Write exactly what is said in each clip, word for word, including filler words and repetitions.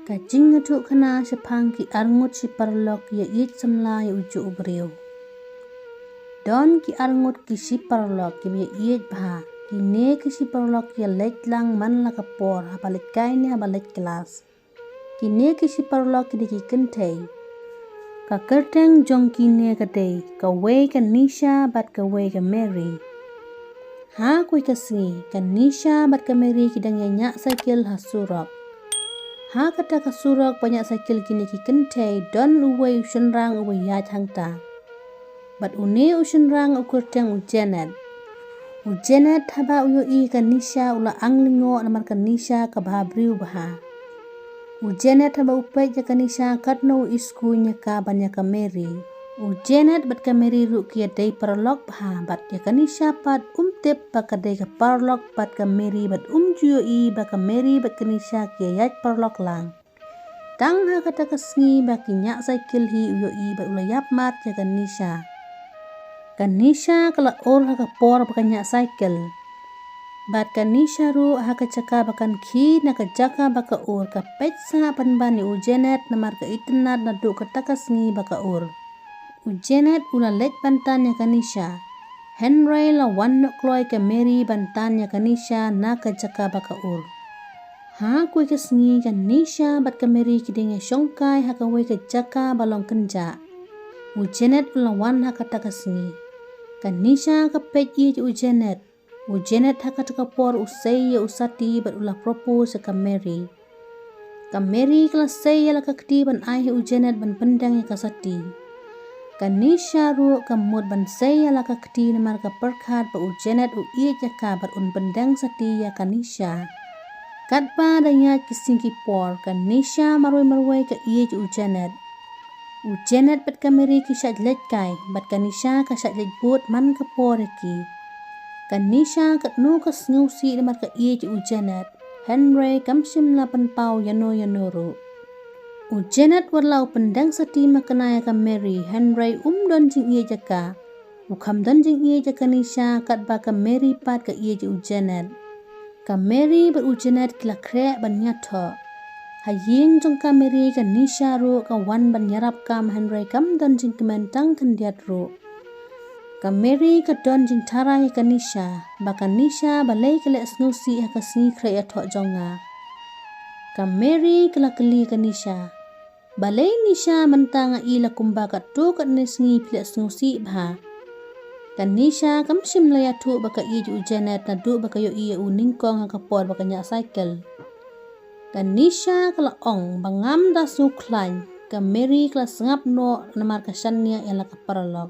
Ka jingïathuhkhana shaphang ki arngut shi paralok ïaieit samla ïa ujuh u briew. Don ki arngut ki shi paralok kiba ïaieit bha. Kine ki shi paralok ki ïaleit lang man la ka por, haba leit kai ne haba leit klas. Kine ki shi paralok ki dei ki kynthei. Ka kyrteng jong kine ka dei, kawei ka Nisha bad kawei ka Mary. Ha kawei ka sngi, ka Nisha bad ka Mary ki dang ïa ñiah cycle ha surok. Ha kata ka surok ba ñiah cycle kine ki kynthei, don uwei u shynrang uba ïaid hangta. Bad une u shynrang u kyrteng u Janet. U Janet haba u ïohi ka Nisha u la ang lyngngoh namar ka Nisha ka bhabriew bha. U Janet haba u peit ïa ka Nisha katno u iskuñ ïa ka ban ïa ka Mary. U Janet bad ka Mary ruh ki ïadei paralok bha bad ïa ka Nisha pat um tip ba ka dei ka paralok bad ka Mary bad um ju ïohi ba ka Mary bad ka Nisha ki ïaid paralok lang. Tang ha kata ka sngi ba ki ñiah cycle hi u ïohi bad u la ïap mat ïa ka Nisha. Ka Nisha ka la ur ha ka por ba ka ñiah cycle. Bad ka Nisha ruh ha ka jaka ba kan khie na ka jaka ba ka ur ka peit sah pynban ïa u Janet namar ka itynnad naduh kata ka sngi ba ka ur. U Janet u la leit ban tan ïa ka Nisha. Hynrei la wan noh kloi ka Mary ban tan ïa ka Nisha na ka jaka ba ka ur. Ha kawei ka sngi ka Nisha bad ka Mary ki dang ïa shongkai ha kawei ka jaka ba long kynjah. U Janet u la wan ha kata ka sngi. Ka Nisha ka peit ïeit ïa u Janet. U Janet ha kata ka por u sei ïa u sati bad u la propose ïa ka Mary. Ka Mary ka la sei ïa la ka kti ban ai ha u Janet ban pyndeng ïa ka sati. Ka Nisha ruh ka mut ban sei ïa la ka kti namar ka pyrkhat ba u Janet u ïeit ïa ka bad un pyndeng sati ïa ka Nisha. Katba da ïaid ki sngi ki por ka Nisha marwei marwei ka ïeit ïa u Janet. U Janet bad ka Mary ki shait leit kai bad ka Nisha ka shait leit bud man ka por ïa ki. Ka Nisha katno ka sngewsih namar ka ïeit ïa u Janet. Hynrei kam shym la pynpaw ïano ïano ruh. U Janet wat la u pyndeng sati makna ïa ka Mary hynrei um don jingïeit ïa ka. U kham don jingïeit ïa ka Nisha katba ka Mary pat ka ïeit ïa u Janet. Ka Mary bad u Janet ki la khreh ban ïathoh. Ha ïing jong ka Mary ka Nisha ruh ka wan ban ïarap kam hynrei kam don jingkmen tang khyndiat ruh. Ka Mary ka don jingtharai ïa ka Nisha, ba ka Nisha balei ka leh sngewsih ha ka sngi khreh ïathoh jong nga. Ka Mary ka la kylli ka Nisha. Balei Nisha mynta nga i la kumba katto katne sngi phi leh sngewsih bha. Ka Nisha kam shym la ïathuh ba ka ïeit ïa u Janet naduh ba ka ïohi ïa u nyngkong ha ka por ba ka ñiah cycle. Ka Nisha ka la ong ba ngam da sngewkhlaiñ, ka Mary ka la sngap noh namar ka shaniah ïa la ka paralok.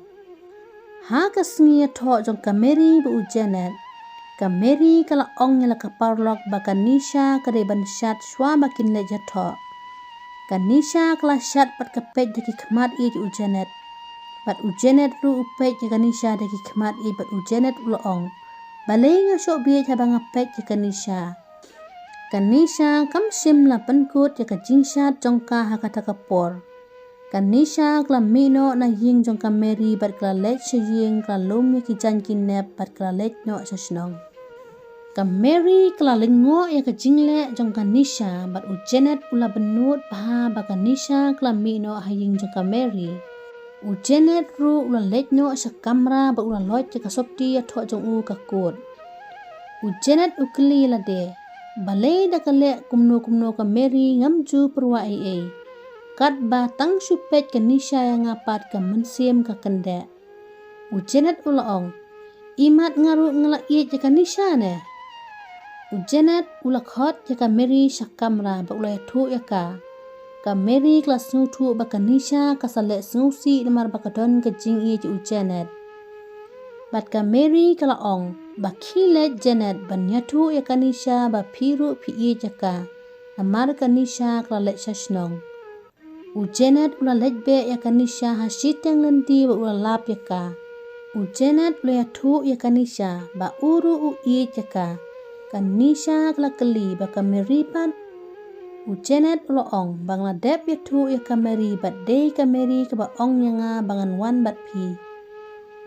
Ha ka sngi ïathoh jong ka Mary bad u Janet. Ka Mary ka la ong ïa la ka paralok ba ka Nisha ka dei ban shad shuwa ba kin leit ïathoh. Ka Nisha ka la shad bad ka peit da ki khmat ïeit ïa u Janet. Bad u Janet ruh u peit ïa ka Nisha da ki khmat ïeit bad u Janet u la ong. Balei nga shoh bieit haba nga peit ïa ka Nisha. Ka Nisha kam shym la pynkut ïa ka jingshad jong ka ha kata ka por. Ka Nisha ka la mih noh na ïing jong ka Mary bad ka la leit sha ïing ka la lum ïa ki jaiñ ki nep bad ka la leit noh sha shnong. Ka Mary ka la lyngngoh ïa ka jingleh jong ka Nisha bad u Janet u la bynnud bha ba ka Nisha ka la mih noh ha ïing jong ka Mary. U Janet ruh u la leit noh sha kamra bad u la loit ïa ka sopti ïathoh jong u ka kut. U Janet u kylli lade, balei da ka leh kumno kumno ka Mary ngam ju pyrwa ei ei. Katba tang shu peit ka Nisha ïa nga pat ka mynsiem ka kyndeh. U Janet u la ong, imat nga ruh nga la ïeit ïa ka Nisha ne. U Janet u la khot ïa ka Mary sha kamra bad u la ïathuh ïa ka. Ka Mary ka la sngewthuh ba ka Nisha ka sa leh sngewsih namar ba ka don ka jingïeit ïa u Janet. Bad ka Mary ka la ong, ba khie leit Janet ban ïathuh ïa ka Nisha ba phi ruh phi ïeit ïa ka. Namar ka Nisha ka la leit sha shnong. U Janet u la leit beh ïa ka Nisha ha shiteng lynti bad u la lap ïa ka. U Janet u la ïathuh ïa ka Nisha ba u ruh u ïeit ïa ka. Ka Nisha ka la kylli ba ka Mary pat. U Janet u la ong ba nga la dep ïathuh ïa ka Mary bad dei ka Mary kaba ong ïa nga ba ngan wan bad phi.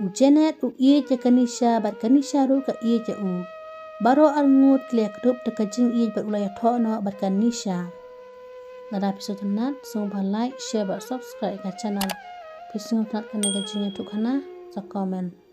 U Janet u ïeit ïa ka Nisha bad ka Nisha ruh ka ïeit ïa u. Baroh arngut ki la ïakdup da ka jingïeit bad u la ïathoh noh bad ka Nisha. Lada phi sngewtynnat, sngewbha like, share bad subscribe ka channel. Phi sngewtynnat kane ka jingïathuhkhana, sa comment.